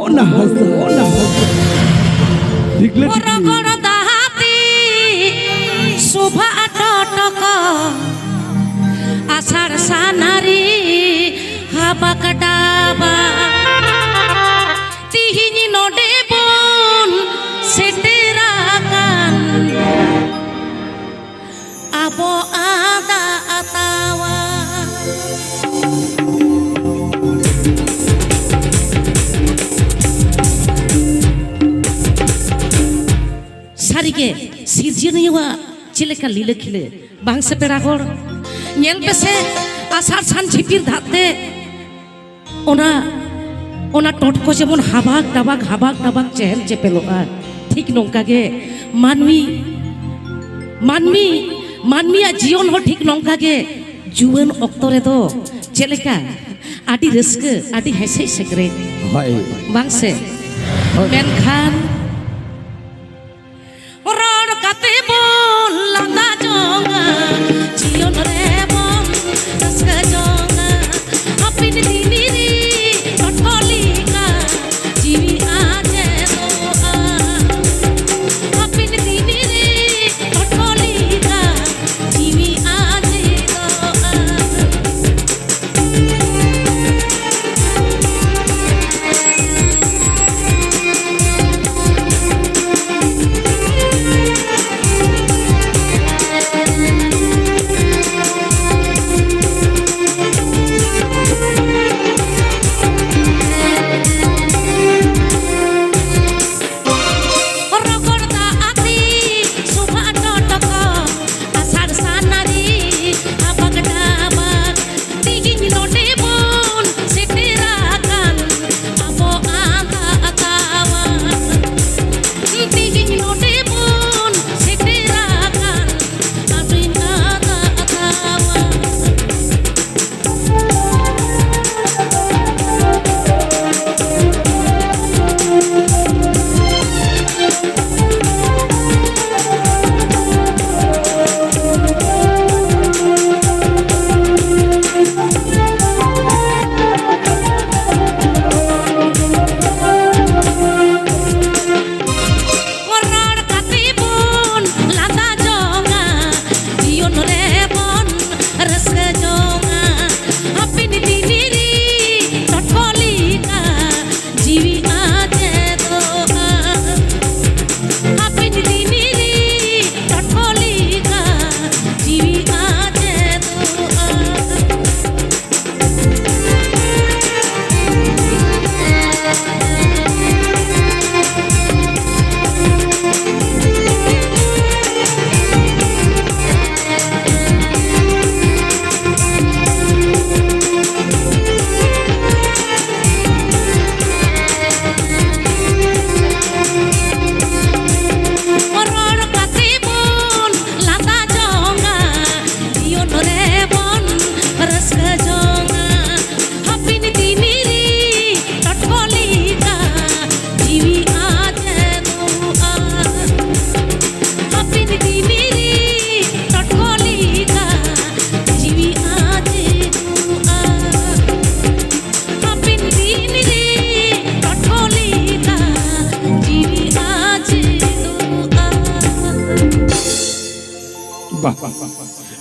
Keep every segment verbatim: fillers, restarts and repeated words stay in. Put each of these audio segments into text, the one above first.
ᱚᱱᱟ ᱦᱟᱥᱟ, ᱚᱱᱟ ᱦᱟᱥᱟ᱾ ᱴᱷᱤᱠ ᱞᱮ ᱴᱷᱤᱠ ᱞᱮ᱾ ᱨᱚᱜᱚᱲ ᱫᱟᱦᱟᱛᱤ ᱥᱩᱵᱷᱟ ᱴᱚᱴᱚᱠ ᱟᱥᱟᱲ ᱥᱟᱱᱟᱨᱤ ᱦᱟᱵᱟᱠ ᱰᱟᱵᱟ᱾ ᱛᱤᱦᱤᱧ ᱱᱚᱰᱮ ᱵᱚᱱ ᱥᱮᱴᱮᱨ ᱟᱠᱟᱱ ᱟᱵᱚ ᱟᱫᱟ ᱟᱛᱟᱣᱟ᱾ ᱥᱟᱹᱨᱤᱜᱮ ᱥᱤᱨᱡᱚᱱᱤᱭᱟᱹᱣᱟᱜ ᱪᱮᱫ ᱞᱮᱠᱟ ᱞᱤᱞᱟᱹ ᱠᱷᱤᱞᱟᱹ, ᱵᱟᱝ ᱥᱮ ᱯᱮᱲᱟ ᱦᱚᱲ? ᱧᱮᱞ ᱯᱮᱥᱮ, ᱟᱥᱟᱲ ᱥᱟᱱ ᱡᱷᱤᱯᱤᱨ ᱫᱟᱜ ᱛᱮ ᱚᱱᱟ, ᱚᱱᱟ ᱴᱚᱴᱠᱚ ᱡᱮᱢᱚᱱ ᱦᱟᱵᱟᱠ ᱰᱟᱵᱟᱠ, ᱦᱟᱵᱟᱠ ᱰᱟᱵᱟᱠ ᱪᱮᱦᱮᱞ ᱪᱮᱯᱮᱞᱚᱜᱼᱟ, ᱴᱷᱤᱠ ᱱᱚᱝᱠᱟ ᱜᱮ ᱢᱟᱹᱱᱢᱤ, ᱢᱟᱹᱱᱢᱤ, ᱢᱟᱹᱱᱢᱤᱭᱟᱜ ᱡᱤᱭᱚᱱ ᱦᱚᱸ ᱴᱷᱤᱠ ᱱᱚᱝᱠᱟ ᱜᱮ ᱡᱩᱣᱟᱹᱱ ᱚᱠᱛᱚ ᱨᱮᱫᱚ ᱪᱮᱫ ᱞᱮᱠᱟ ᱟᱹᱰᱤ ᱨᱟᱹᱥᱠᱟᱹ, ᱟᱹᱰᱤ ᱦᱮᱸᱥᱮᱡ ᱥᱮᱠᱨᱮᱡ, ᱦᱳᱭ᱾ ᱵᱟᱝ ᱥᱮ? ᱦᱳᱭ᱾ ᱢᱮᱱᱠᱷᱟᱱ ᱨᱚᱲ ᱠᱟᱛᱮ ᱵᱚᱱ ᱞᱟᱸᱫᱟ ᱡᱚᱝᱟ, ᱡᱤᱭᱚᱱ ᱨᱮᱵᱚᱱ ᱨᱟᱹᱥᱠᱟᱹ ᱡᱚᱝᱟ᱾ ᱦᱟᱯᱮᱱ ᱫᱤᱱ ᱨᱮ ᱴᱚᱴᱷᱚ ᱞᱮᱠᱟ ᱡᱤᱣᱤ ᱟᱸᱡᱮᱫᱚᱜᱼᱟ᱾ ᱦᱟᱯᱮᱱ ᱫᱤᱱ ᱨᱮ ᱴᱚᱴᱷᱚ ᱞᱮᱠᱟ ᱡᱤᱣᱤ ᱟᱸᱡᱮᱫᱚᱜᱼᱟ᱾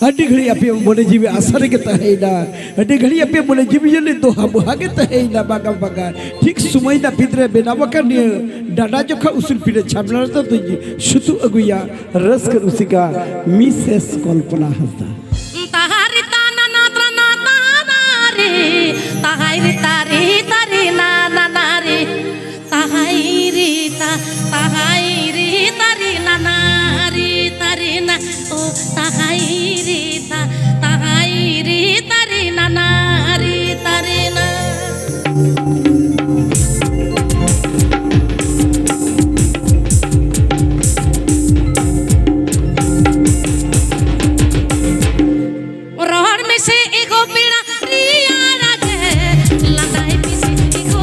ᱟᱹᱰᱤ ᱜᱷᱟᱹᱲᱤᱡ ᱟᱯᱮᱭᱟᱜ ᱢᱚᱱᱮ ᱡᱤᱣᱤ ᱟᱥᱟ ᱨᱮᱜᱮ ᱛᱟᱦᱮᱸᱭᱮᱱᱟ, ᱟᱹᱰᱤ ᱜᱷᱟᱹᱲᱤᱡ ᱟᱯᱮᱭᱟᱜ ᱢᱚᱱᱮ ᱡᱤᱣᱤ ᱡᱟᱹᱱᱤᱡ ᱫᱚᱦᱟ ᱵᱚᱦᱟ ᱜᱮ ᱛᱟᱦᱮᱸᱭᱮᱱᱟ ᱵᱟᱜᱟ ᱵᱟᱜᱟ᱾ ᱴᱷᱤᱠ ᱥᱚᱢᱚᱭ ᱱᱟᱹᱯᱤᱛ ᱨᱮ ᱵᱮᱱᱟᱣ ᱟᱠᱟᱱ ᱱᱤᱭᱟᱹ ᱰᱟᱸᱰᱟ ᱡᱚᱠᱷᱟ ᱩᱥᱩᱞ ᱯᱤᱲᱟᱹ ᱪᱷᱟᱢᱰᱟ ᱨᱮᱫᱚ ᱫᱚᱧ ᱥᱩᱛᱩᱜ ᱟᱹᱜᱩᱭᱟ ᱨᱟᱹᱥᱠᱟᱹ ᱨᱩᱥᱤᱠᱟ ᱢᱤᱥᱮᱥ ᱠᱚᱞᱯᱚᱱᱟ ᱦᱟᱸᱥᱫᱟ᱾ ᱛᱟᱦᱟᱨᱤ ᱛᱟᱱᱟᱱᱟ ᱛᱨᱟᱱᱟ ᱛᱟᱦᱟᱨᱤ, ᱛᱟᱦᱟᱭᱨᱤ ᱛᱟᱨᱤ ᱛᱟᱨᱤ ᱱᱟᱱᱟ ᱱᱟᱨᱤ, ᱛᱟᱦᱟᱭᱨᱤ ᱛᱟ, ᱛᱟᱦᱟᱭᱨᱤ ᱛᱟᱨᱤ ᱱᱟᱱᱟᱨᱤ ᱛᱟᱨᱤ ᱱᱟ, ᱳ ᱛᱟᱦᱟᱭᱨᱤ ᱛᱟ, ᱛᱟᱦᱟᱭᱨᱤ ᱛᱟᱨᱤ ᱱᱟᱱᱟᱨᱤ ᱛᱟᱨᱤ ᱱᱟ᱾ ᱨᱚᱲ ᱢᱮᱥᱮ ᱮᱜᱳ ᱯᱮᱲᱟ ᱨᱮᱭᱟᱲ ᱜᱮ, ᱞᱟᱸᱫᱟᱭ ᱢᱮᱥᱮ ᱮᱜᱳ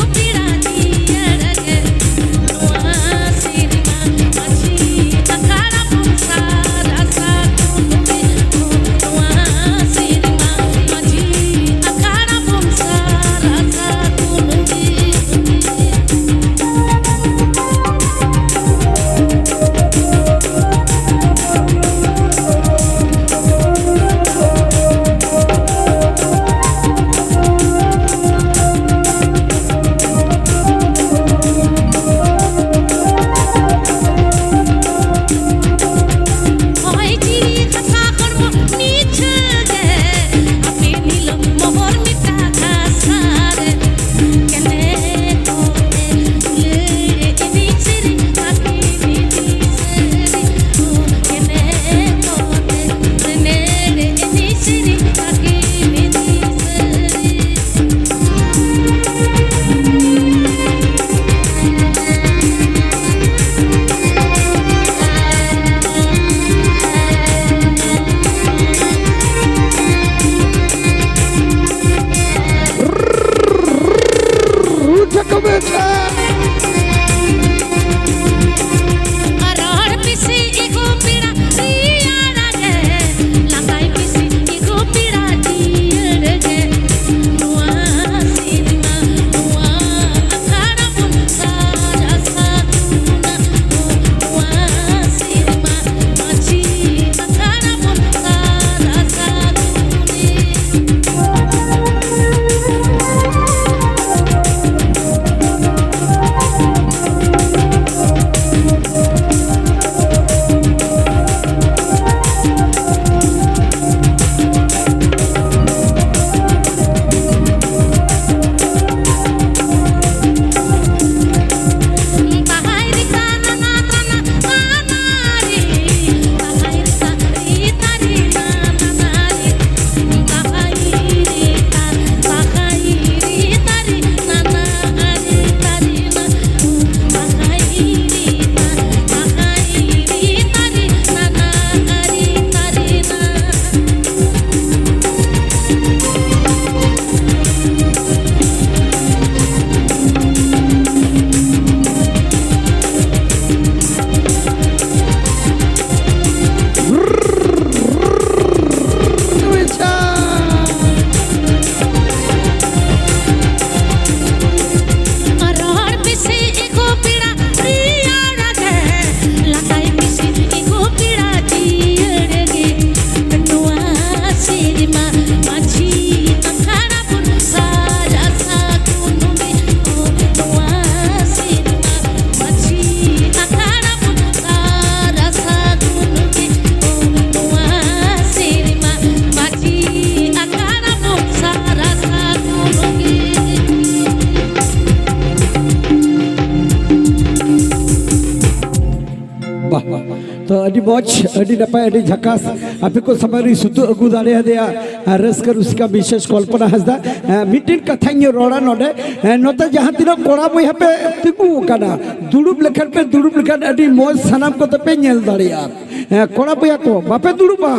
ᱛᱚ ᱟᱹᱰᱤ ᱢᱚᱡᱽ, ᱟᱹᱰᱤ ᱱᱟᱯᱟᱭ, ᱟᱹᱰᱤ ᱡᱷᱟᱠᱟᱥ ᱟᱯᱮ ᱠᱚ ᱥᱟᱢᱟᱝ ᱨᱤᱧ ᱥᱩᱛᱩᱜ ᱟᱹᱜᱩ ᱫᱟᱲᱮᱭᱟᱫᱮᱭᱟ᱾ ᱟᱨ ᱨᱟᱹᱥᱠᱟᱹ ᱨᱩᱥᱤᱠᱟ ᱢᱤᱥᱮᱥ ᱠᱚᱞᱯᱚᱱᱟ ᱦᱟᱸᱥᱫᱟ, ᱮᱸ, ᱢᱤᱫᱴᱤᱱ ᱠᱟᱛᱷᱟᱧ ᱨᱚᱲᱟ ᱱᱚᱰᱮ᱾ ᱮᱸ, ᱱᱚᱛᱮ ᱡᱟᱦᱟᱸ ᱛᱤᱱᱟᱹᱜ ᱠᱚᱲᱟ ᱵᱚᱭᱦᱟ ᱯᱮ ᱛᱤᱸᱜᱩ ᱟᱠᱟᱱᱟ, ᱫᱩᱲᱩᱵ ᱞᱮᱠᱷᱟᱱ ᱯᱮ, ᱫᱩᱲᱩᱵ ᱞᱮᱠᱷᱟᱱ ᱟᱹᱰᱤ ᱢᱚᱡᱽ ᱥᱟᱱᱟᱢ ᱠᱚᱛᱮ ᱯᱮ ᱧᱮᱞ ᱫᱟᱲᱮᱭᱟᱜᱼᱟ᱾ ᱮᱸ, ᱠᱚᱲᱟ ᱵᱚᱭᱦᱟ ᱠᱚ ᱵᱟᱯᱮ ᱫᱩᱲᱩᱵᱼᱟ?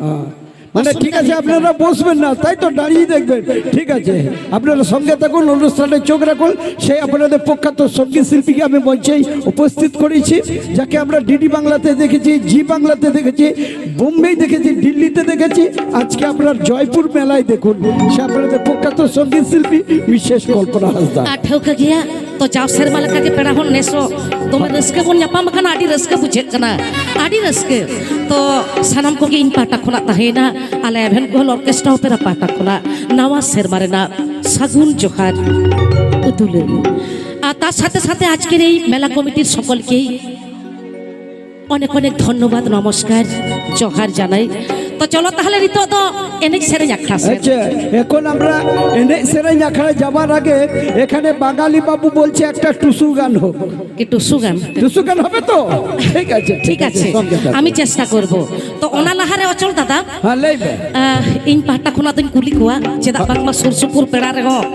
ᱮᱸ, মানে ঠিক আছে, আপনারা বসবেন না, তাই তো, দাঁড়িয়ে দেখবেন। ঠিক আছে, আপনারা সঙ্গে থাকুন, অনুষ্ঠানে চোখ রাখুন। সেই আপনাদের প্রখ্যাত সঙ্গীত শিল্পীকে আমি মঞ্চে উপস্থিত করেছি, যাকে আমরা ডিডি বাংলাতে দেখেছি, জি বাংলাতে দেখেছি, বোম্বেই দেখেছি, দিল্লিতে দেখেছি। আজকে আপনার জয়পুর মেলায় দেখুন, সে আপনাদের প্রখ্যাত সঙ্গীত শিল্পী মিসেস কল্পনা হাসদা। ᱟᱨ ᱴᱷᱟᱹᱣᱠᱟᱹ ᱜᱮᱭᱟ, ᱛᱚ ᱡᱟᱣ ᱥᱮᱨᱢᱟ ᱞᱮᱠᱟ ᱜᱮ ᱯᱮᱲᱟ ᱦᱚᱲ ᱱᱮᱥ ᱦᱚᱸ ᱫᱚᱢᱮ ᱨᱟᱹᱥᱠᱟᱹ ᱵᱚᱱ ᱧᱟᱯᱟᱢ ᱟᱠᱟᱱᱟ, ᱟᱹᱰᱤ ᱨᱟᱹᱥᱠᱟᱹ ᱵᱩᱡᱷᱟᱹᱜ ᱠᱟᱱᱟ, ᱟᱹᱰᱤ ᱨᱟᱹᱥᱠᱟᱹ᱾ ᱛᱚ ᱥᱟᱱᱟᱢ ᱠᱚᱜᱮ ᱤᱧ ᱯᱟᱦᱴᱟ ᱠᱷᱚᱱᱟᱜ ᱛᱟᱦᱮᱸᱭᱮᱱᱟ, ᱟᱞᱮ ᱮᱵᱷᱮᱱ ᱜᱳᱞ ᱚᱨᱠᱮᱥᱴᱨᱟ ᱚᱯᱮᱨᱟ ᱯᱟᱦᱴᱟ ᱠᱷᱚᱱᱟᱜ ᱱᱟᱣᱟ ᱥᱮᱨᱢᱟ ᱨᱮᱱᱟᱜ ᱥᱟᱹᱜᱩᱱ ᱡᱚᱦᱟᱨ ᱩᱫᱩᱞᱟᱹᱧ᱾ ᱟᱨ ᱛᱟᱨ ᱥᱟᱛᱷᱮ ᱥᱟᱛᱷᱮ ᱟᱡᱠᱮᱨ ᱮᱭ ᱢᱮᱞᱟ ᱠᱚᱢᱤᱴᱤᱨ ᱥᱚᱠᱚᱞᱠᱮ অনেক অনেক ধন্যবাদ, নমস্কার, জোহার জানাই। তো চলো তাহলে নিতোᱜ ᱫᱚ ᱮᱱᱮᱡ ᱥᱮᱨᱮᱧ ᱟᱠᱷᱲᱟ ᱥᱮᱫ। আচ্ছা, এখন আমরা এনএ সেরেন আখড়া যাবার আগে এখানে বাঙালি বাবু বলছে একটা টুসু গান হোক। কি টুসু গান? টুসু গান হবে তো? ঠিক আছে, ঠিক আছে, সঙ্গে থাকো। আমি চেষ্টা করব। তো ᱚᱱᱟ ᱞᱟᱦᱟᱨᱮ ᱚᱪᱚᱞ ᱫᱟᱫᱟ, ᱦᱮᱸ, ᱞᱟᱹᱭ ᱢᱮ᱾ ᱟᱦ, ᱤᱧ ᱯᱟᱦᱴᱟ ᱠᱷᱚᱱᱟᱜ ᱫᱚᱧ ᱠᱩᱞᱤ ᱠᱚᱣᱟ, ᱪᱮᱫᱟᱜ ᱵᱟᱝᱢᱟ ᱥᱩᱨ ᱥᱩᱯᱩᱨ ᱯᱮᱲᱟ ᱨᱮᱦᱚᱸ,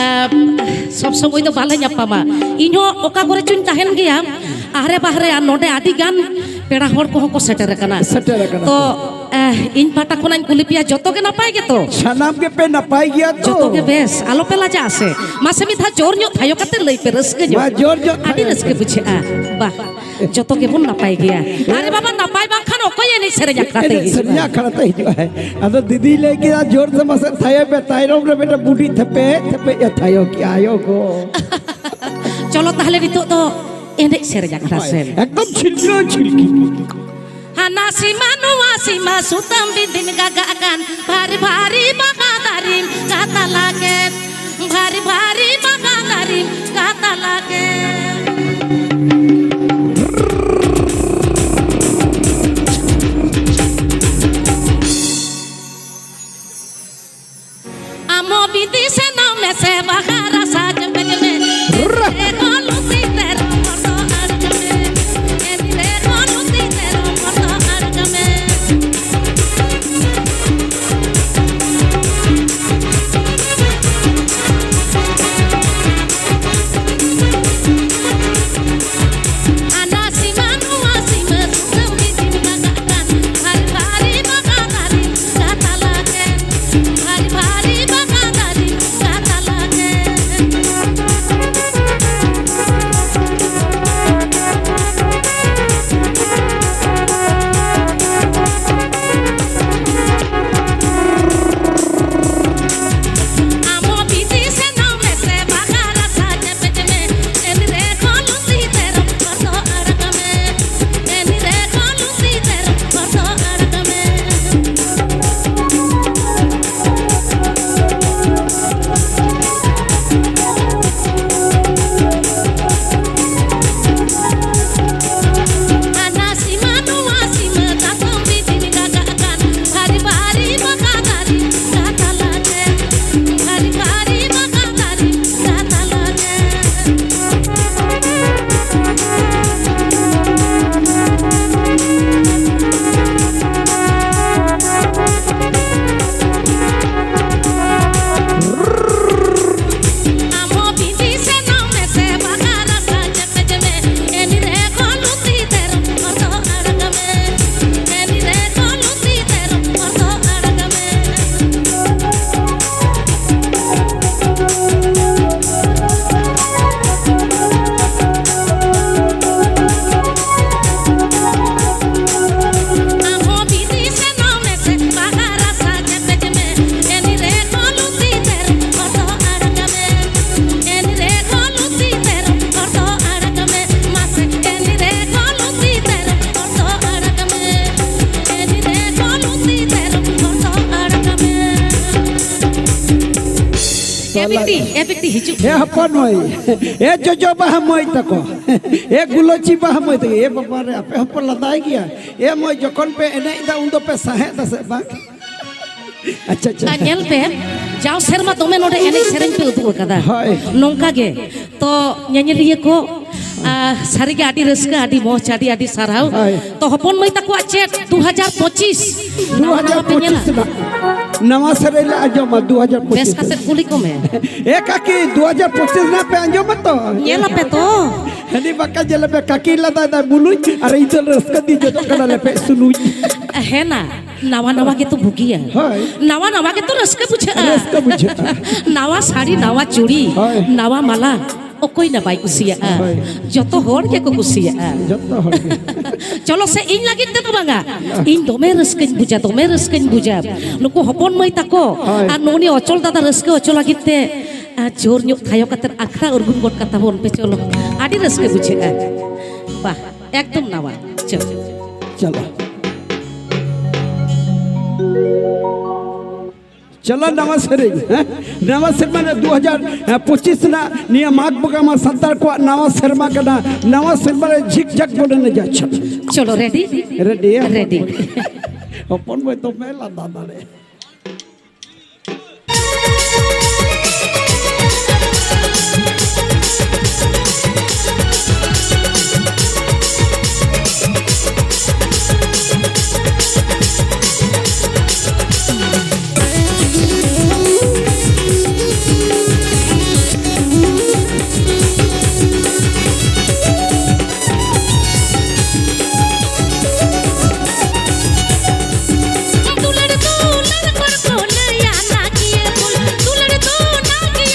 ᱟᱦ, ᱥᱚᱵ ᱥᱚᱢᱚᱭ ᱫᱚ ᱵᱟᱞᱮ ᱧᱟᱯᱟᱢᱟ᱾ ᱤᱧᱦᱚᱸ ᱚᱠᱟ ᱠᱚᱨᱮ ᱪᱚᱧ ᱛᱟᱦᱮᱱ ᱜᱮᱭᱟ, ᱟᱦᱨᱮ ᱵᱟᱦᱨᱮ, ᱟᱨ ᱱᱚᱰᱮ ᱟᱹᱰᱤ ᱜᱟᱱ ᱯᱮᱲᱟ ᱦᱚᱲ ᱠᱚᱦᱚᱸ ᱠᱚ ᱥᱮᱴᱮᱨ ᱟᱠᱟᱱᱟ᱾ ᱥᱮᱴᱮᱨ ᱟᱠᱟᱱᱟ ᱛᱚ, ᱠᱚ᱾ ᱟᱦ, ᱤᱧ ᱯᱟᱦᱴᱟ ᱠᱷᱚᱱᱟᱜ ᱤᱧ ᱠᱩᱞᱤ ᱯᱮᱭᱟ, ᱡᱚᱛᱚ ᱜᱮ ᱱᱟᱯᱟᱭ ᱜᱮᱛᱚ? ᱥᱟᱱᱟᱢ ᱜᱮᱯᱮ ᱱᱟᱯᱟᱭ ᱜᱮᱭᱟ ᱛᱚ? ᱡᱚᱛᱚ ᱜᱮ ᱵᱮᱥ, ᱟᱞᱚᱯᱮ ᱞᱟᱡᱟᱜᱼᱟ ᱥᱮ᱾ ᱢᱟᱥᱮ ᱢᱤᱫ ᱫᱷᱟᱣ ᱡᱳᱨ ᱧᱚᱜ ᱛᱷᱟᱭᱚ ᱠᱟᱛᱮ ᱞᱟᱹᱭ ᱯᱮ, ᱨᱟᱹᱥᱠᱟᱹ ᱧᱚᱜ᱾ ᱢᱟ, ᱡᱳᱨ ᱧᱚᱜ ᱟᱹᱰᱤ ᱛᱷᱟᱭᱚ ᱨᱟᱹᱥᱠᱟᱹ ᱠᱟᱛᱮ᱾ ᱵᱩᱡᱷᱟᱹᱜᱼᱟ᱾ ᱵᱟᱦ, ᱡᱚᱛᱚ ᱜᱮᱵᱚᱱ ᱱᱟᱯᱟᱭ ᱜᱮᱭᱟ᱾ ᱟᱨᱮ ᱵᱟᱵᱟ, ᱱᱟᱯᱟᱭ ᱵᱟᱝᱠᱷᱟᱱ ᱚᱠᱚᱭ ᱮᱱᱮᱡ ᱥᱮᱨᱮᱧ ᱟᱠᱷᱲᱟ ᱛᱮ ᱮᱱᱮᱡ ᱦᱤᱡᱩᱜᱼᱟ? ᱥᱮᱨᱮᱧ ᱟᱠᱷᱲᱟ ᱛᱮ ᱦᱤᱡᱩᱜᱼᱟ᱾ ᱦᱮᱸ᱾ ᱟᱫᱚ ᱫᱤᱫᱤᱭ ᱞᱟᱹᱭ ᱠᱮᱫᱟ, "ᱡᱳᱨ ᱛᱮ ᱢᱟᱥᱮ ᱛᱷᱟᱭᱚ ᱯᱮ", ᱛᱟᱭᱱᱚᱢ ᱨᱮ ᱢᱤᱫᱴᱮᱱ ᱵᱩᱰᱷᱤ ᱛᱷᱮᱯᱮ ᱛᱷᱮᱯᱮ ᱮ ᱛᱷᱟᱭᱚ ᱠᱮᱜᱼᱟ, ᱟᱭᱳ ᱜᱚ᱾ ᱪᱚᱞᱚ ᱛᱟᱦᱞᱮ ᱱᱤᱛᱚᱜ ᱫᱚ ᱮᱱᱮᱡ ᱥᱮᱨᱮᱧ ᱟᱠᱷᱲᱟ ᱥᱮᱱ᱾ ᱮᱠᱫᱚᱢ ᱪᱷᱤᱞᱠᱟᱹᱣ ᱪᱷᱤᱞᱠᱤ᱾ ᱦᱟᱱᱟ ᱥᱤᱢᱟ ᱱᱚᱣᱟ ᱥᱤᱢᱟ ᱥᱩᱛᱟᱹᱢ ᱵᱤᱸᱫᱤᱱ ᱜᱟᱜᱟᱜ ᱠᱟᱱ ᱵᱷᱟᱨᱤ ᱵᱷᱟᱨᱤ ᱵᱟᱦᱟ ᱫᱟᱨᱮᱢ ᱠᱟᱛᱟᱞᱟ ᱠᱮᱫ, ᱵᱷᱟᱨᱤ ᱵᱷᱟᱨᱤ ᱵᱟᱦᱟ ᱫᱟᱨᱮᱢ ᱠᱟᱛᱟᱞᱟ ᱠᱮᱫ᱾ ᱟᱢ ᱦᱚᱸ ᱵᱤᱫᱮᱥ ᱥᱮᱱᱚᱜ ᱢᱮᱥᱮ ᱵᱟᱦᱟ ᱨᱟᱥᱟ ᱡᱚᱢᱮᱡ ᱢᱮ᱾ ᱮᱱᱛᱮ ᱨᱮᱦᱚᱸ ᱞᱩᱥᱤ ᱛᱮ ᱨᱚᱯᱚᱲ ᱫᱚ ᱟᱹᱲᱤᱥ ᱢᱮ᱾ ᱮᱱᱛᱮ ᱵᱤᱴᱤ, ᱮ ᱵᱤᱴᱤ, ᱦᱤᱡᱩᱜ ᱮ ᱦᱚᱯᱚᱱ ᱢᱟᱹᱭ, ᱮ ᱡᱚᱡᱚ ᱵᱟᱦᱟ ᱢᱟᱹᱭ ᱛᱟᱠᱚ, ᱮ ᱜᱩᱞᱟᱹᱪᱤ ᱵᱟᱦᱟ ᱢᱟᱹᱭ ᱛᱟᱠᱚ, ᱮ ᱵᱟᱵᱟ ᱨᱮ, ᱟᱯᱮ ᱦᱚᱸᱯᱮ ᱞᱟᱸᱫᱟᱭ ᱜᱮᱭᱟ᱾ ᱮ ᱢᱟᱹᱭ, ᱡᱚᱠᱷᱚᱱ ᱯᱮ ᱮᱱᱮᱡ ᱮᱫᱟ, ᱩᱱ ᱫᱚ ᱯᱮ ᱥᱟᱦᱮᱫ ᱫᱟ ᱥᱮ ᱵᱟᱝ? ᱟᱪᱪᱷᱟ, ᱟᱪᱪᱷᱟ᱾ ᱟᱨ ᱧᱮᱞ ᱯᱮ, ᱡᱟᱣ ᱥᱮᱨᱢᱟ ᱫᱚᱢᱮ ᱱᱚᱰᱮ ᱮᱱᱮᱡ ᱥᱮᱨᱮᱧ ᱯᱮ ᱩᱫᱩᱜ ᱟᱠᱟᱫᱟ᱾ ᱦᱳᱭ᱾ ᱱᱚᱝᱠᱟ ᱜᱮ᱾ ᱛᱚ, ᱧᱮᱧᱮᱞᱤᱭᱟᱹ ᱠᱚ, ᱟᱨ ᱥᱟᱹᱨᱤᱜᱮ ᱟᱹᱰᱤ ᱨᱟᱹᱥᱠᱟᱹ, ᱟᱹᱰᱤ ᱢᱚᱡᱽ, ᱟᱹᱰᱤ, ᱟᱹᱰᱤ ᱥᱟᱨᱦᱟᱣ᱾ ᱦᱳᱭ᱾ ᱛᱚ, ᱦᱚᱯᱚᱱ ᱢᱟᱹᱭ ᱛᱟᱠᱚᱣᱟᱜ ᱪᱮᱫ ᱫᱩ ᱦᱟᱡᱟᱨ ᱯᱚᱸᱪᱤᱥ? ᱱᱟᱣᱟ ᱱᱟᱣᱟ ᱯᱮ ᱧᱮᱞᱟ? ᱫᱩ ᱦᱟᱡᱟᱨ ᱯᱚᱸᱪᱤᱥ ᱨᱮᱱᱟᱜ ᱱᱟᱣᱟ ᱥᱮᱨᱮᱧ ᱞᱮ ᱟᱸᱡᱚᱢᱟ, ᱫᱩ ᱦᱟᱡᱟᱨ ᱯᱚᱸᱪᱤᱥ ᱵᱮᱥ ᱨᱮ᱾ ᱠᱟᱛᱮ ᱠᱩᱞᱤ ᱠᱚᱢᱮ᱾ ᱮ ᱠᱟᱠᱤ, ᱫᱩ ᱦᱟᱡᱟᱨ ᱯᱚᱸᱪᱤᱥ ᱨᱮᱱᱟᱜ ᱯᱮ ᱟᱸᱡᱚᱢᱟ ᱛᱚ? ᱧᱮᱞ ᱟᱯᱮ ᱛᱚ᱾ ᱦᱟᱹᱱᱤ ᱵᱟᱠᱟ ᱡᱮᱞᱮ ᱯᱮ ᱠᱟᱠᱤ ᱞᱟᱫᱟᱭ ᱫᱟ ᱵᱩᱞᱩᱡ, ᱟᱨ ᱤᱧ ᱫᱚ ᱨᱟᱹᱥᱠᱟᱹ ᱫᱤ ᱡᱚᱴᱚᱜ ᱠᱟᱱᱟ ᱞᱮᱯᱮ ᱥᱩᱱᱩᱡ᱾ ᱦᱮᱱᱟ, ᱱᱟᱣᱟ ᱱᱟᱣᱟ ᱜᱮᱛᱚ ᱵᱩᱜᱤᱭᱟ᱾ ᱦᱳᱭ᱾ ᱱᱟᱣᱟ ᱱᱟᱣᱟ ᱜᱮᱛᱚ ᱨᱟᱹᱥᱠᱟᱹ ᱵᱩᱡᱷᱟᱹᱜᱼᱟ᱾ ᱨᱟᱹᱥᱠᱟᱹ ᱵᱩᱡᱷᱟᱹᱜᱼᱟ᱾ ᱱᱟᱣᱟ ᱥᱟᱹᱲᱤ, ᱱᱟᱣᱟ ᱪᱩᱲᱤ, ᱦᱳᱭ᱾ ᱱᱟᱣᱟ ᱢᱟᱞᱟ᱾ ᱚᱠᱚᱭ ᱱᱟ ᱵᱟᱭ ᱠᱩᱥᱤᱭᱟᱜᱼᱟ? ᱦᱳᱭ᱾ ᱡᱚᱛᱚ ᱦᱚᱲ ᱜᱮᱠᱚ ᱠᱩᱥᱤᱭᱟᱜᱼᱟ᱾ ᱡᱚᱛᱚ ᱦᱚᱲ ᱜᱮ᱾ ᱪᱚᱞᱚ ᱥᱮ, ᱤᱧ ᱞᱟᱹᱜᱤᱫ ᱛᱮᱫᱚ ᱵᱟᱝᱟ᱾ ᱤᱧ ᱫᱚᱢᱮ ᱨᱟᱹᱥᱠᱟᱹᱧ ᱵᱩᱡᱟ, ᱫᱚᱢᱮ ᱨᱟᱹᱥᱠᱟᱹᱧ ᱵᱩᱡᱟ᱾ ᱱᱩᱠᱩ ᱦᱚᱯᱚᱱ ᱢᱟᱹᱭ ᱛᱟᱠᱚ ᱦᱳᱭ᱾ ᱟᱨ ᱱᱩᱜᱼᱩ ᱱᱤ ᱚᱪᱚᱞ ᱫᱟᱫᱟ ᱨᱟᱹᱥᱠᱟᱹ ᱦᱚᱪᱚ ᱞᱟᱹᱜᱤᱫ ᱛᱮ, ᱟᱨ ᱡᱳᱨ ᱧᱚᱜ ᱛᱷᱟᱭᱚ ᱠᱟᱛᱮ ᱟᱠᱷᱲᱟ ᱩᱨᱜᱩᱢ ᱜᱚᱫ ᱠᱟᱛᱟ ᱵᱚᱱ ᱯᱮ, ᱪᱚᱞᱚ᱾ ᱟᱹᱰᱤ ᱨᱟᱹᱥᱠᱟᱹ ᱵᱩᱡᱷᱟᱹᱜᱼᱟ᱾ ᱵᱟᱦ, ᱮᱠᱫᱚᱢ ᱱᱟᱣᱟ᱾ ᱪᱚᱞᱚ᱾ ᱪᱚᱞᱚ᱾ ᱪᱚᱞᱚ, ᱱᱟᱣᱟ ᱥᱮᱨᱮᱧ, ᱦᱮᱸ? ᱱᱟᱣᱟ ᱥᱮᱨᱢᱟ ᱨᱮ ᱫᱩ ᱦᱟᱡᱟᱨ ᱯᱚᱸᱪᱤᱥ ᱨᱮᱱᱟᱜ ᱱᱤᱭᱟᱹ ᱢᱟᱜᱽ ᱵᱚᱸᱜᱟ ᱢᱟ ᱥᱟᱱᱛᱟᱲ ᱠᱚᱣᱟᱜ ᱱᱟᱣᱟ ᱥᱮᱨᱢᱟ ᱠᱟᱱᱟ᱾ ᱱᱟᱣᱟ ᱥᱮᱨᱢᱟ ᱨᱮ ᱡᱷᱤᱠ ᱡᱷᱟᱠ ᱵᱚᱱ ᱮᱱᱮᱡᱟ᱾ ᱪᱚᱞᱚ᱾ ᱪᱚᱞᱚ, ᱨᱮᱰᱤ? ᱨᱮᱰᱤ, ᱦᱮᱸ? ᱨᱮᱰᱤ᱾ ᱦᱚᱯᱚᱱ ᱵᱷᱟᱹᱭ ᱫᱚᱢᱮ ᱞᱟᱸᱫᱟ ᱫᱟᱲᱮ᱾ ᱫᱩᱞᱟᱹᱲ ᱫᱩᱞᱟᱹᱲ ᱠᱚᱲ ᱠᱚ ᱞᱟᱹᱭᱟ ᱱᱟᱹᱠᱤᱭᱟᱹ ᱵᱩᱞ᱾ ᱫᱩᱞᱟᱹᱲ ᱫᱚ ᱱᱟᱹᱠᱤ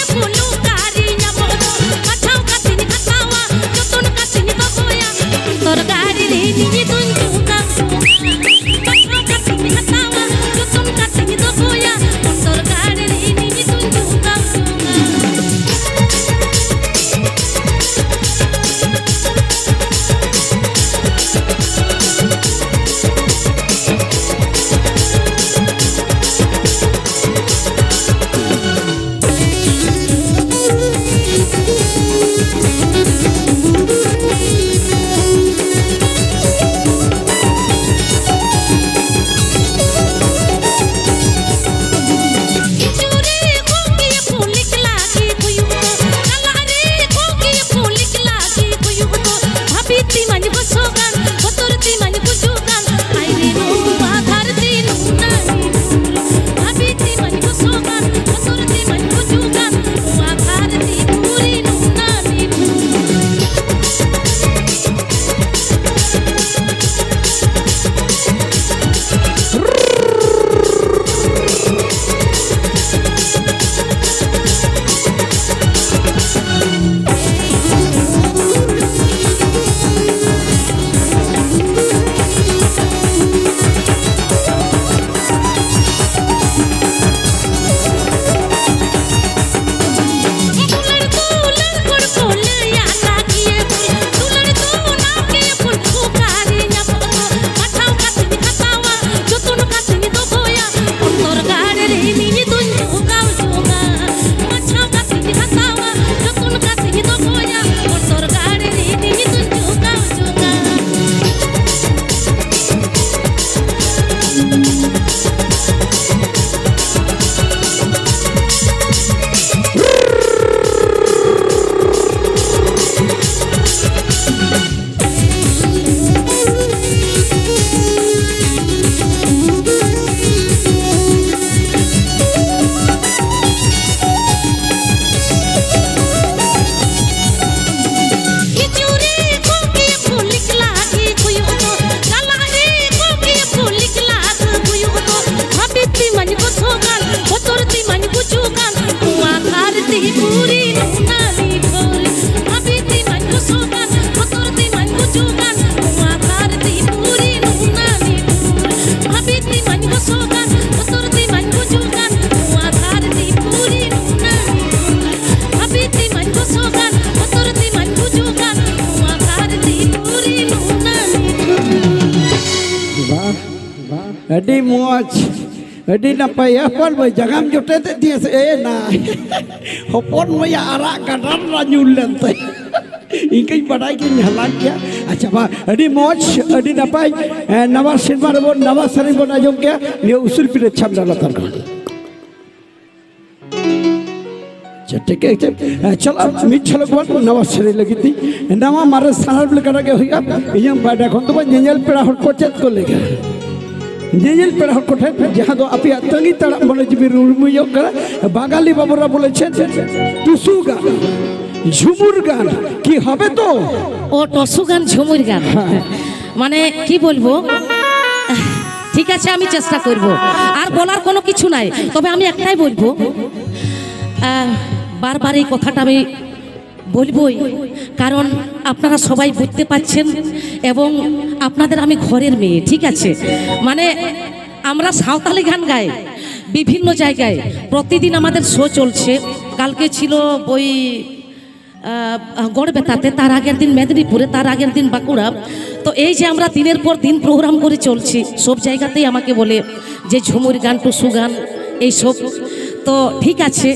ᱟᱹᱰᱤ ᱢᱚᱡᱽ, ᱟᱹᱰᱤ ᱱᱟᱯᱟᱭ᱾ ᱦᱚᱯᱚᱱ ᱢᱟᱹᱭ, ᱡᱟᱸᱜᱟᱢ ᱡᱚᱴᱮᱫᱮᱫ ᱛᱤᱧᱟᱹ ᱥᱮ? ᱮ ᱱᱟ, ᱦᱚᱯᱚᱱ ᱢᱟᱹᱭᱟᱜ ᱟᱨᱟᱜ ᱜᱟᱰᱟᱨ ᱨᱟ ᱧᱩᱨ ᱞᱮᱱ ᱛᱟᱭᱟ᱾ ᱤᱧ ᱠᱟᱹᱧ ᱵᱟᱰᱟᱭ ᱜᱤᱧ ᱦᱟᱞᱟᱝ ᱠᱮᱭᱟ᱾ ᱟᱪᱪᱷᱟ, ᱵᱟ, ᱟᱹᱰᱤ ᱢᱚᱡᱽ, ᱟᱹᱰᱤ ᱱᱟᱯᱟᱭ᱾ ᱮ, ᱱᱟᱣᱟ ᱥᱮᱨᱢᱟ ᱨᱮᱵᱚᱱ ᱱᱟᱣᱟ ᱥᱮᱨᱮᱧ ᱵᱚᱱ ᱟᱸᱡᱚᱢ ᱠᱮᱭᱟ ᱱᱤᱭᱟᱹ ᱩᱥᱩᱞ ᱯᱤᱲᱟᱹ ᱪᱷᱟᱢᱰᱟ ᱞᱟᱛᱟᱨ ᱠᱷᱚᱱ᱾ ᱟᱪᱪᱷᱟ, ᱴᱷᱤᱠ ᱟᱪᱷᱮ᱾ ᱮ, ᱪᱚᱞᱚ, ᱢᱤᱫ ᱡᱷᱚᱞᱚᱠ ᱵᱚᱱ ᱱᱟᱣᱟ ᱥᱮᱨᱮᱧ ᱞᱟᱹᱜᱤᱫ ᱛᱮ᱾ ᱱᱟᱣᱟ ᱢᱟᱨᱮ ᱥᱟᱱᱟᱢ ᱞᱮᱠᱟᱱᱟᱜ ᱜᱮ ᱦᱩᱭᱩᱜᱼᱟ᱾ ᱤᱧᱟᱹᱜ ᱵᱟᱰᱟᱭ ᱠᱷᱚᱱ ᱫᱚ ᱵᱟᱝ, ᱧᱮᱧᱮᱞ ᱯᱮᱲᱟ ᱦᱚᱲ ᱠᱚ ᱪᱮᱫ ᱠᱚ ᱞᱟᱹᱭᱟ? ᱧᱮᱧᱮᱞ ᱯᱮᱲᱟ ᱦᱚᱲ ᱠᱚᱴᱷᱮᱱ, ᱡᱟᱦᱟᱸ ᱫᱚ ᱟᱯᱮᱭᱟᱜ ᱛᱟᱺᱜᱤ ᱛᱟᱲᱟᱜ ᱢᱚᱱᱮ ᱡᱤᱣᱤ ᱨᱩᱲᱢᱩᱭᱚᱜ ᱠᱟᱱᱟ, ᱵᱟᱝᱜᱟᱞᱤ ᱵᱟᱵᱩᱨᱟ ᱵᱚᱞᱮ ᱪᱮᱫ? ᱴᱩᱥᱩ ᱜᱟᱱ, ᱡᱷᱩᱢᱩᱨ ᱜᱟᱱ, ᱠᱤ ᱦᱚᱵᱮ ᱛᱚ? ও টসু গান, ঝুমুর গান। হ্যাঁ। মানে কি বলবো, ঠিক আছে, আমি চেষ্টা করব। আর বলার কোনো কিছু নাই, তবে আমি একটাই বলবো, আহ, বারবার এই কথাটা আমি বলবই, কারণ আপনারা সবাই বুঝতে পারছেন এবং আপনাদের আমি ঘরের মেয়ে, ঠিক আছে? মানে আমরা সাঁওতালি গান গাই বিভিন্ন জায়গায়, প্রতিদিন আমাদের শো চলছে। কালকে ছিল ওই আহ, গড়বেতাতে, তার আগের দিন মেদিনীপুরে, তার আগের দিন বাঁকুড়া। তো এই যে আমরা দিনের পর দিন প্রোগ্রাম করে চলছি, সব জায়গাতেই আমাকে বলে যে ঝুমুর গান, টুসু গান, এইসব। তো ঠিক আছে,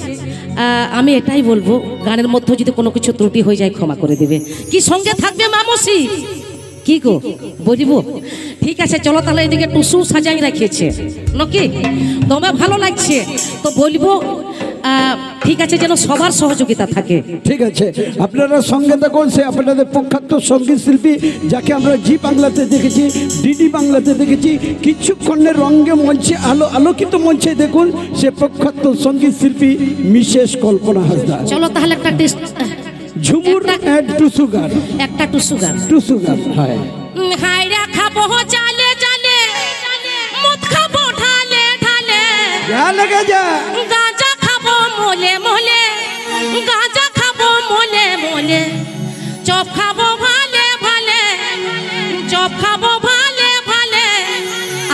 আহ, আমি এটাই বলবো, গানের মধ্যে যদি কোনো কিছু ত্রুটি হয়ে যায়, ক্ষমা করে দেবে। কি সঙ্গে থাকবে মামুসি? কি গো, বলিব? ঠিক আছে, চলো তাহলে এদিকে টুসু সাজাই রেখেছে নাকি, দমে ভালো লাগছে। তো বলবো, আহ, ঠিক আছে, যেন সবার সহযোগিতা থাকে। ঠিক আছে, আপনারা সঙ্গে থাকুন। সে আপনাদের প্রখ্যাত সঙ্গীত শিল্পী, যাকে আমরা জি বাংলাতে দেখেছি, ডিডি বাংলাতে দেখেছি, কিছুক্ষণের রঙে মঞ্চে আলো, আলোকিত মঞ্চে দেখুন সে প্রখ্যাত সঙ্গীত শিল্পী মিসেস কল্পনা হাসদা। চলো তাহলে একটা টেস্ট। ঝুমুর একটা and টুসু গান। একটা টুসু গান। টুসু গান, হ্যাঁ। উম, হাইড়া খাবো জালে জালে, মদ খাবো ঢালে ঢালে। যা লেগে যা। গাঁজা খাবো মলে মলে, গাঁজা খাবো মলে মলে, চপ খাবো ভালে ভালে, চপ খাবো ভালে ভালে।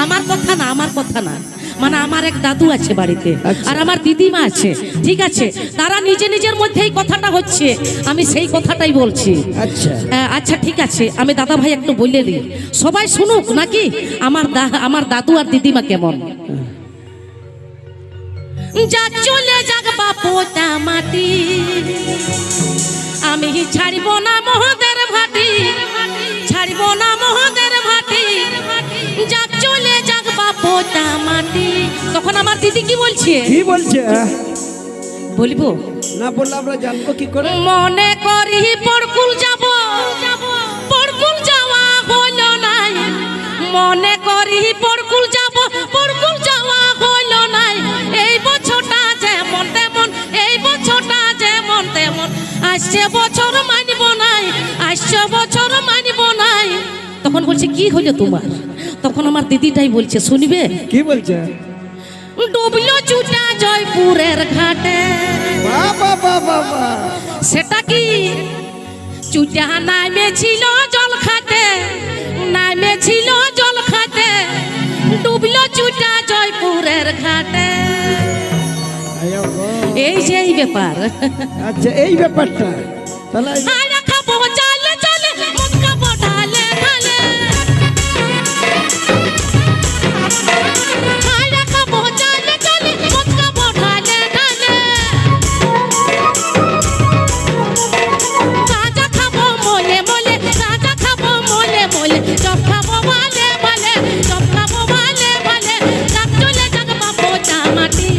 আমার কথা না, আমার কথা না। মানে আমার এক দাদু আছে বাড়িতে, আচ্ছা। আর আমার দিদিমা আছে, ঠিক আছে? তারা নিজে নিজের মধ্যে এই কথাটা হচ্ছে, আমি সেই কথাটাই বলছি। আচ্ছা। আহ, আচ্ছা, ঠিক আছে, আমি দাদা ভাই একটু বলে দিই, সবাই শুনুক নাকি। আমার দা- আমার দাদু আর দিদিমা কেমন? যাক চলে যাক বাপটা মাটি, আমি ছাড়ব না মোহদের ভাটি, ছাড়ব না মোহদের ভাটি। যাক চলে যাক বাপটা মাটি। তখন আমার দিদি কি বলছে? কি বলছে? বলবো? না বললে আমরা জানবো কি করে? মনে করি পরকুল যাব, পরকুল যাওয়া হলো নাই। মনে করি পরকুল যাব, পরকুল যাওয়া হলো নাই। এই বছরটা যেমন তেমন, এই বছরটা যেমন তেমন। আসছে বছর মানব নাই, আসছে বছর মানব নাই। তখন বলছে, কি হলো তোমার? তখন আমার দিদিটাই বলছে, শুনবে? কি বলছে? ডুবলো চুটা জয়পুরের ঘাটে। বাবা, বাবা, বাবা। সেটা কি? চুটা নামেছিল জল খাটে, নামেছিল জল খাটে, ডুবলো চুটা জয়পুরের ঘাটে। এই যে এই ব্যাপার। আচ্ছা, এই ব্যাপারটা তাহলে। আরে খাবো চালে চালে, মদ খাবো ঢালে ঢালে। আরে খাবো চালে চালে, মদ খাবো ঢালে ঢালে। গাঁজা খাবো মলে মলে, গাঁজা খাবো মলে মলে, চপ খাবো বালে বালে, চপ খাবো বালে বালে। যাক চলে যাক বাপটা মাটি,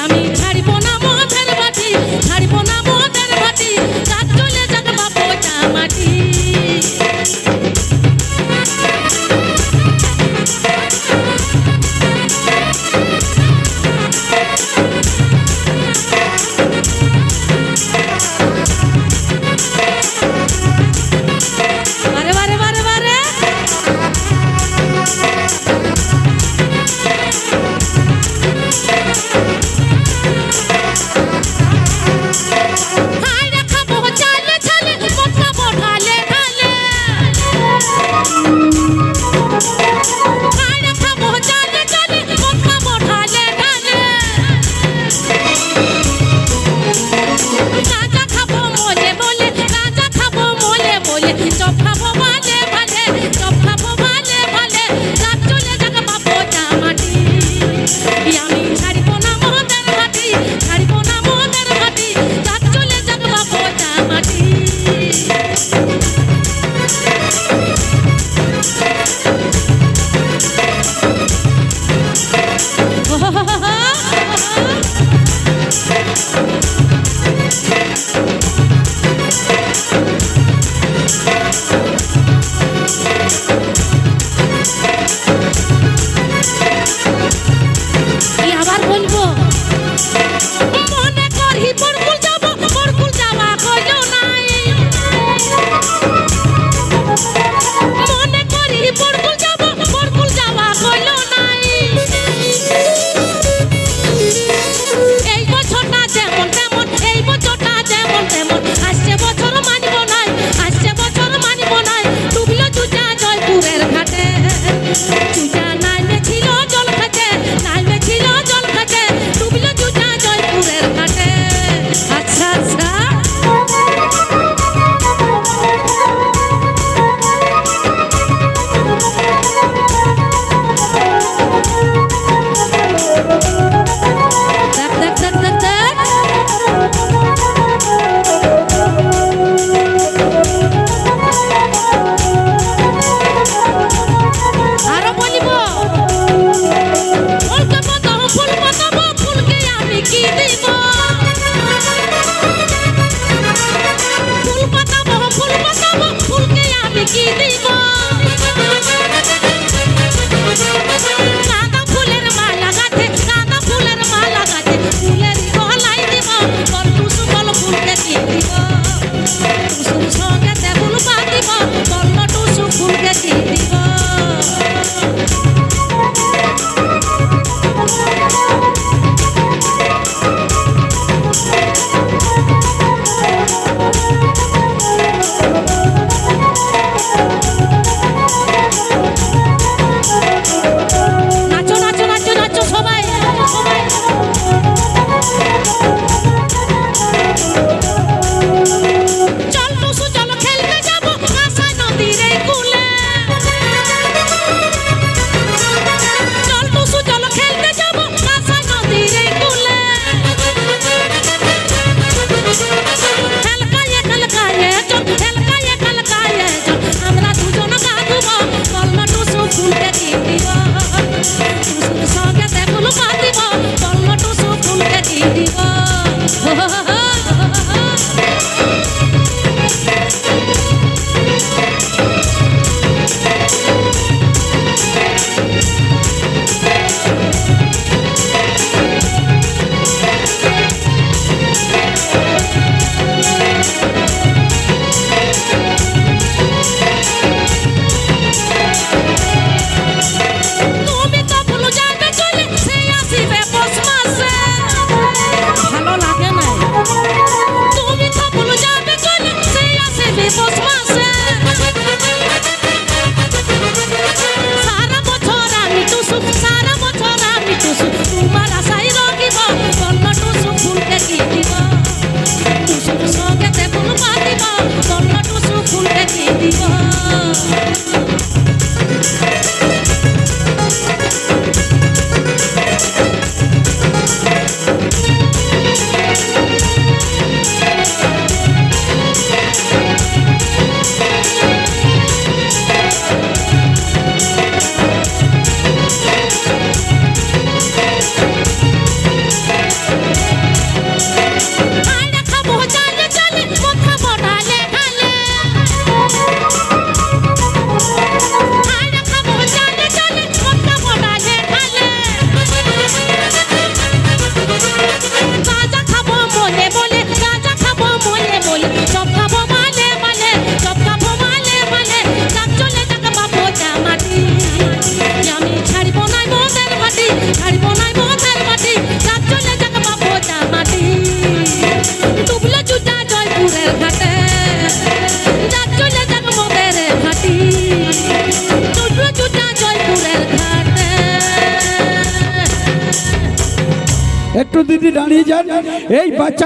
আমি ছাড়ব না মদের ভাটি, ছাড়ব না মদের ভাটি। যাক চলে যাক বাপটা মাটি। পৌষ মাসে সারা বছর আমি টুসু, সারা বছর আমি টুসু, তোমার আশায় রঙিব, বন্য টুসু ফুলকে কিনিব। টুসু সঙ্গে তেমন মাতিব, বন্য টুসু ফুলকে কিনিব। একটু দিদি দাঁড়িয়ে যান। এই বাচ্চা